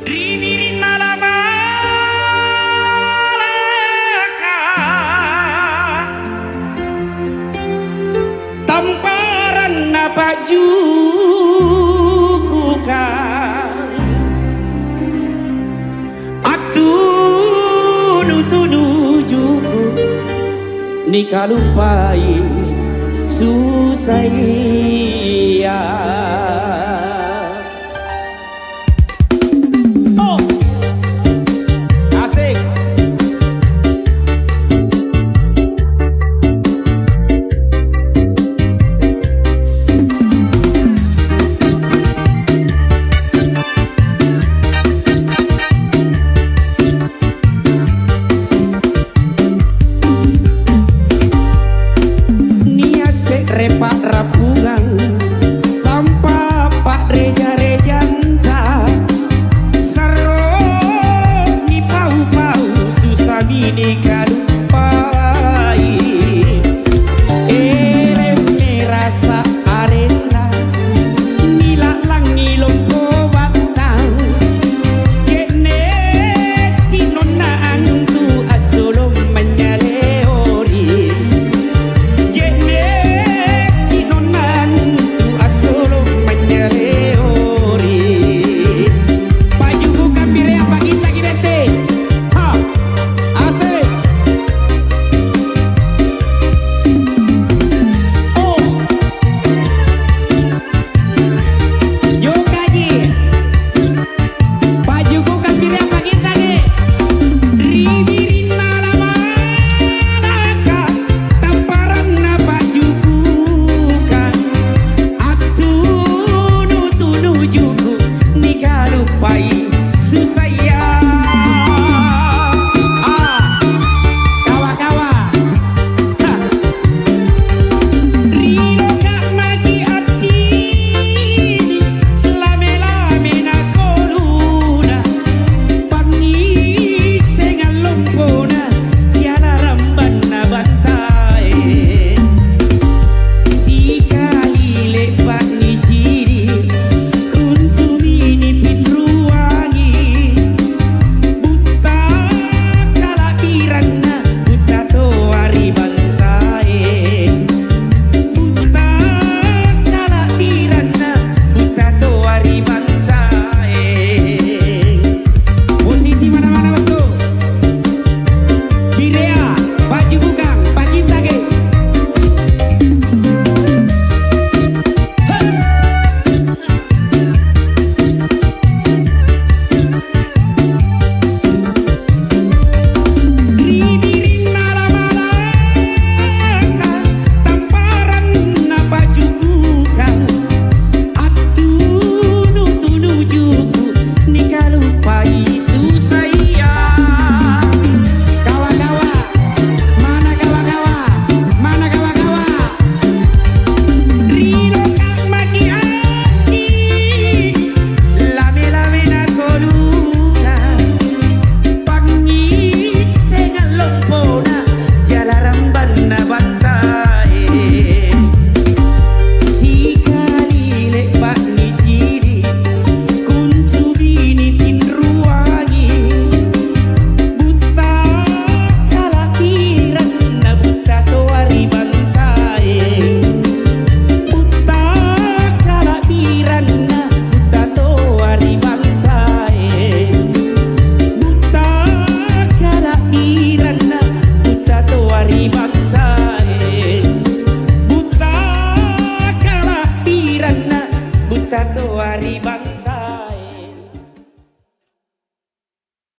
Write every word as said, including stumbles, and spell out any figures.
Ri birinna lamalaka, tamparanna pa'jukukang, attunu-tunu juku', nikaluppai susaya. Oh. Asik. Nia' se're pa'rappungang, sampa pa'reja-rejanta, sarro nipau-pau, susami nikaluppai. Eremme rasa arenna, nila'langi lompo battang, je'ne' si'nonna antu assolong manynyale ori. Je'ne' si'nonna antu assolong manynyale ori. Pa'jukukang birea pa'gintaki bette. Ha. Asik. Oh. Jokaji. Pa'jukukang birea pa'gintaki. Ri birinna lamanaka, tamparanna pa'jukukang, attunu-tunu juku' nikaluppai susaya. Ah, kawa-kawa. Ri loka' maki' accini', lame-lamena koluna, pangngissengang lompona, jalarang banna bantae. Sikali le'ba' nicini', kuncumi nipinruangi, butta kala'biranna, butta toa ri bantae. Butta kala'biranna, butta toa ri bantae. Posisi mana-mana battu. Birea, pa'jukukang, pa'gintaki. Ri birinna lamalaka, tamparanna pa'jukukang, attunu-tunu juku' nikaluppai susaya. Kawa-kawa, mana kawa-kawa, mana kawa-kawa. Ri loka' maki' ati, lame-lamena koluna, pangngissengang lompona, jalarang banna bantae. Sikali le'ba' nicini', kuncumi nipinruangi, butta kala'biranna, butta toa ri bantae. Butta kala'biranna, butta toa ri bantae. Butta kala'biranna, butta toa ri bantae. Butta kala'biranna, butta toa ri bantae.